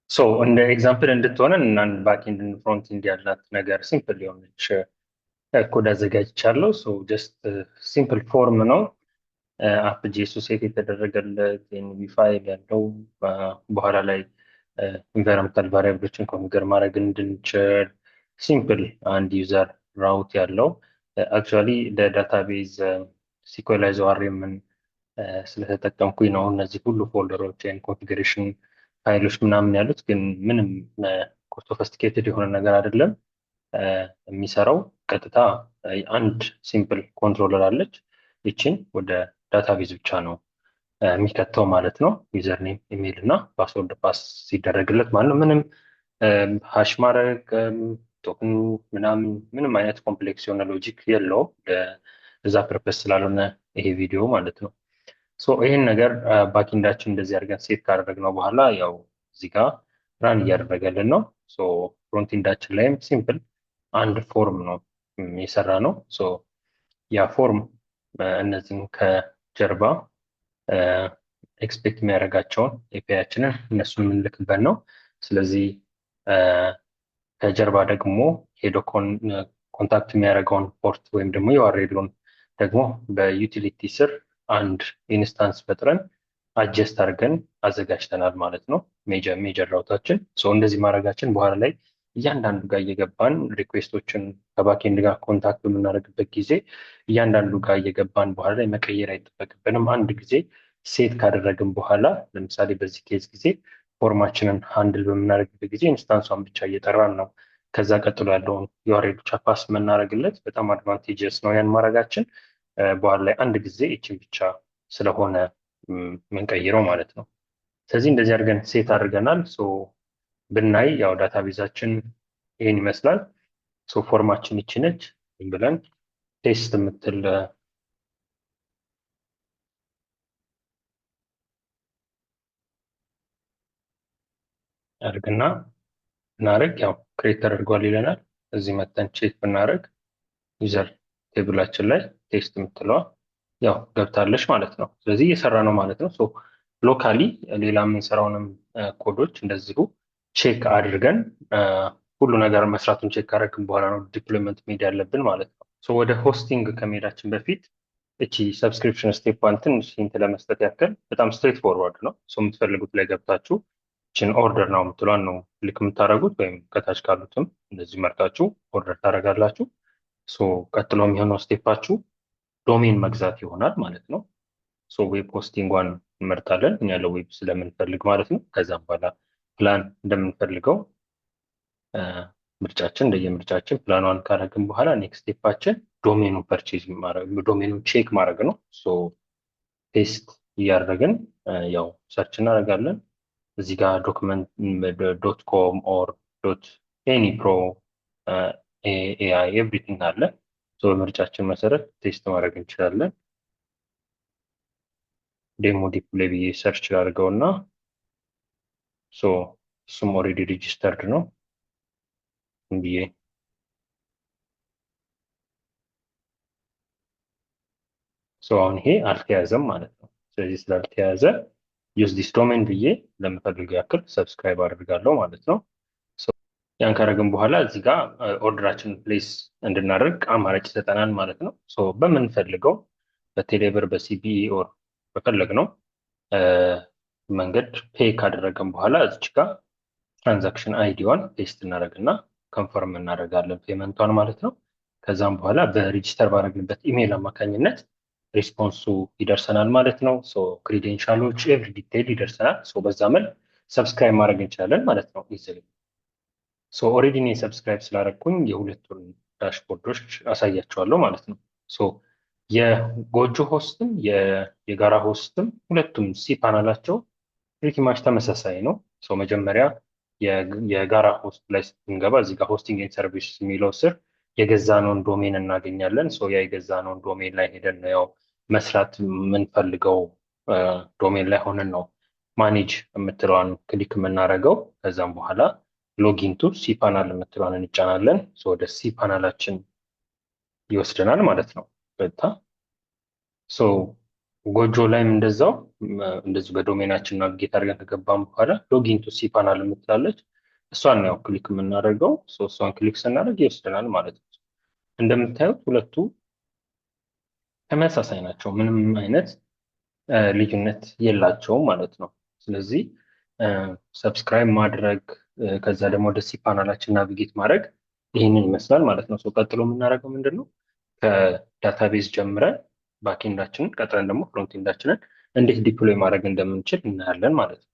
So እንደ example እንድትሆነን እና backend frontend ያላት ነገር simple የሆነች ኮድ አዘጋጅቻለሁ። So just simple form ነው። App JS ኡ set የተደረገለት env file ያለው፣ በኋላ ላይ environmental variable ኦችን configure ማድረግ እንድንችል simple አንድ user route ያለው፣ actually ለ database Sequelize ORM ን ስለተጠቀምኩኝ ነው እነዚህ ሁሉ folder ኦች configuration file ኦች ምናምን ያሉት፣ ግን ምንም sophisticated የሆነ ነገር አይደለም። የሚሰራው ቀጥታ አንድ simple controller አለች። ይችን ወደ database ብቻ ነው የሚከተው ማለት ነው። Username፣ email እና password pass ሲደረግለት ማለት ነው። ምንም hash ማድረግ፣ token ምናምን ምንም አይነት complex የሆነ logic የለውም። እዛ purpose ስላልሆነ ይሄ ቪዲዮ ማለት ነው። So ይህን ነገር backend ኣችን እንደዚህ አድርገን set ካደረግነው በኋላ ያው እዚህ ጋር run እያደረገልን ነው። So frontend ኣችን ላይም simple አንድ form ነው የሰራነው። So ያ form እነዚህን ከጀርባ expect የሚያደርጋቸውን API ያችንን እነሱን የምንልክበት ነው። ስለዚህ ከጀርባ ደግሞ ሄዶ contact የሚያደርገውን port ወይም ደግሞ URL ኡን ደግሞ በ utility ስር አንድ instance ፈጥረን adjust አድርገን አዘጋጅተናል ማለት ነው። Major route ኣችን እንደዚህ ማድረጋችን በኋላ ላይ እያንዳንዱ ጋር እየገባን request ኦችን ከ backend ጋር contact በምናደርግበት ጊዜ እያንዳንዱ ጋር እየገባን በኋላ ላይ መቀየር አይጠበቅብንም። አንድ ጊዜ set ካደረግን በኋላ፣ ለምሳሌ በዚህ case ጊዜ form ኣችንን handle በምናደርግበት ጊዜ instance ኧን ብቻ እየጠራን ነው። ከዛ ቀጥሎ ያለውን URL ብቻ pass የምናደርግለት በጣም advantageous ነው ያን ማድረጋችን። በኋላ ላይ አንድ ጊዜ ይችን ብቻ ስለሆነ ምንቀይረው ማለት ነው። ስለዚህ እንደዚህ አድርገን set አድርገናል። ብናይ ያው database ኣችን ይህን ይመስላል። So form ኣችን ይቺ ነች ብለን test የምትል አድርግና ብናደርግ ያው create ተደርጓል ይለናል። እዚህ መተን check ብናደርግ user table ኣችን ላይ test የምትለዋ ያው ገብታለች ማለት ነው። ስለዚህ እየሰራ ነው ማለት ነው። So locally ሌላ የምንሰራውንም ኮዶች እንደዚሁ check አድርገን፣ ሁሉ ነገር መስራቱን check ካደረግን በኋላ ነው deployment መሄድ ያለብን ማለት ነው። So ወደ hosting ከመሄዳችን በፊት እቺ subscription step one ትንሽ hint ለመስጠት ያክል በጣም straightforward ነው። So የምትፈልጉት ላይ ገብታችሁ እችን order now የምትሏን ነው click የምታደርጉት፣ ወይም ከታች ካሉትም እንደዚህ መርጣችሁ order ታደርጋላችሁ። So ቀጥሎ የሚሆነው step ኣችሁ domain መግዛት ይሆናል ማለት ነው። So web hosting ኧን እንመርጣለን እኛ ለ web ስለምንፈልግ ማለት ነው። ከዛም በኋላ ፕላን እንደምንፈልገው ምርጫችን እንደየምርጫችን ፕላኗን ካደረግን በኋላ next step ኣችን domain ኑ purchase ማድረግ፣ domain ኑ check ማድረግ ነው። So paste እያደረግን ያው search እናደርጋለን። እዚህ ጋር document .com or dot any pro AI everything አለ። So በምርጫችን መሰረት test ማድረግ እንችላለን። Demo deploy ብዬ search ላድርገው እና so እሱም already registered ነው ብዬ፣ so አሁን ይሄ አልተያዘም ማለት ነው። ስለዚህ ስላልተያዘ use this domain ብዬ ለምፈልገው ያክል subscribe አድርጋለሁ ማለት ነው። ያን ካደረግን በኋላ እዚህ ጋር order ኣችንን place እንድናደርግ አማራጭ ይሰጠናል ማለት ነው። So በምንፈልገው በቴሌብር፣ በ CBE or በፈለግነው መንገድ pay ካደረገን በኋላ እዚች ጋር transaction ID ዋን paste እናደርግና confirm እናደርጋለን payment ኧን ማለት ነው። ከዛም በኋላ በ register ባደረግንበት ኢሜይል አማካኝነት response ኡ ይደርሰናል ማለት ነው። So credential ኦች every detail ይደርሰናል። So በዛ መልክ subscribe ማድረግ እንችላለን ማለት ነው easily። So already እኔ subscribe ስላደረግኩኝ የሁለቱን dashboard ኦች አሳያቸዋለሁ ማለት ነው። So የጎጆ host ም የጋራ host ም ሁለቱም cPanel ኣቸው pretty much ተመሳሳይ ነው። So መጀመሪያ የጋራ host ላይ ስንገባ እዚህ ጋር hosting and service የሚለው ስር የገዛነውን domain እናገኛለን። So ያ የገዛነውን domain ላይ ሄደን ነው ያው መስራት የምንፈልገው domain ላይ ሆነን ነው manage የምትለዋን click የምናደርገው። ከዛም በኋላ login to cPanel የምትለዋን እንጫናለን። So ወደ cPanel ኣችን ይወስደናል ማለት ነው። በቃ so ጎጆ ላይም እንደዛው እንደዚሁ በ domain ኣችን navigate አድርገን ከገባን በኋላ login to cPanel የምትላለች፣ እሷን ነው click የምናደርገው። እሷን click ስናደርግ ይወስደናል ማለት ነው። እንደምታዩት ሁለቱ ተመሳሳይ ናቸው። ምንም አይነት ልዩነት የላቸውም ማለት ነው። ስለዚህ subscribe ማድረግ፣ ከዛ ደግሞ ወደ cPanel ኣችን navigate ማድረግ ይህንን ይመስላል ማለት ነው። ቀጥሎ የምናደርገው ምንድን ነው? ከ database ጀምረን backend ኣችንን፣ ቀጥለን ደግሞ frontend ኣችንን እንዴት deploy ማድረግ እንደምንችል እናያለን ማለት ነው።